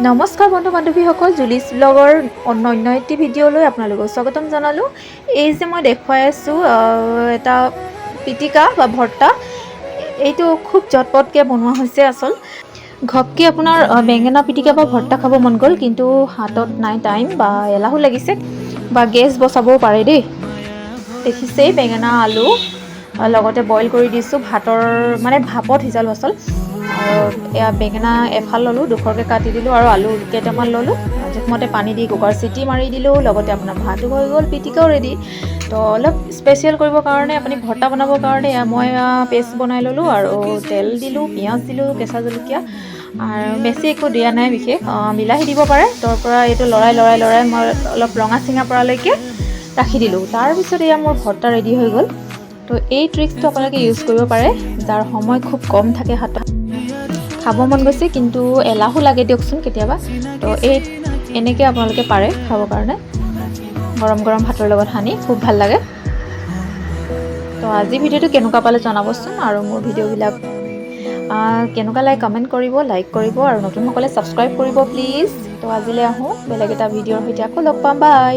নমস্কাৰ বন্ধু বান্ধৱীসকল, জুলিছ ব্লগৰ অন্য এটি ভিডিঅ'লৈ আপোনালোকক স্বাগতম জনালোঁ। এই যে মই দেখুৱাই আছোঁ এটা পিটিকা বা ভৰ্তা। এইটো খুব জটপটকৈ বনোৱা হৈছে। আচল ঘপকৈ আপোনাৰ বেঙেনা পিটিকা বা ভৰ্তা খাব মন গ'ল, কিন্তু হাতত নাই টাইম বা এলাহো লাগিছে বা গেছ বচাবও পাৰে দেই। দেখিছেই, বেঙেনা, আলু লগতে বইল কৰি দিছোঁ। ভাতৰ মানে ভাপত সিজালোঁ আচল। আৰু এয়া বেঙেনা এফাল ল'লোঁ, দুখৰকৈ কাটি দিলোঁ আৰু আলু কেইটামান ল'লোঁ। জোখমতে পানী দি কুকাৰ চিটি মাৰি দিলোঁ। লগতে আপোনাৰ ভাতো হৈ গ'ল, পিটিকাও ৰেডি। তো অলপ স্পেচিয়েল কৰিবৰ কাৰণে, আপুনি ভৰ্তা বনাবৰ কাৰণে এয়া মই পেষ্ট বনাই ল'লোঁ আৰু তেল দিলোঁ, পিঁয়াজ দিলোঁ, কেঁচা জলকীয়া আৰু বেছি একো দিয়া নাই বিশেষ। বিলাহী দিব পাৰে। তাৰ পৰা এইটো লৰাই লৰাই লৰাই মই অলপ ৰঙা চিঙা পৰালৈকে ৰাখি দিলোঁ। তাৰপিছত এয়া মোৰ ভৰ্তা ৰেডি হৈ গ'ল। তো এই ট্ৰিক্সটো আপোনালোকে ইউজ কৰিব পাৰে, যাৰ সময় খুব কম থাকে হাতত, খাব মন গৈছে কিন্তু এলাহো লাগে দিয়কচোন কেতিয়াবা। তো এই এনেকৈ আপোনালোকে পাৰে খাবৰ কাৰণে। গৰম গৰম ভাতৰ লগত সানি খুব ভাল লাগে। তো আজি ভিডিঅ'টো কেনেকুৱা পালে জনাবচোন আৰু মোৰ ভিডিঅ'বিলাক কেনেকুৱা লাগে কমেণ্ট কৰিব, লাইক কৰিব আৰু নতুনসকলে ছাবস্ক্ৰাইব কৰিব প্লিজ। তো আজিলৈ আহোঁ, বেলেগ এটা ভিডিঅ'ৰ সৈতে আকৌ লগ পাম। বাই।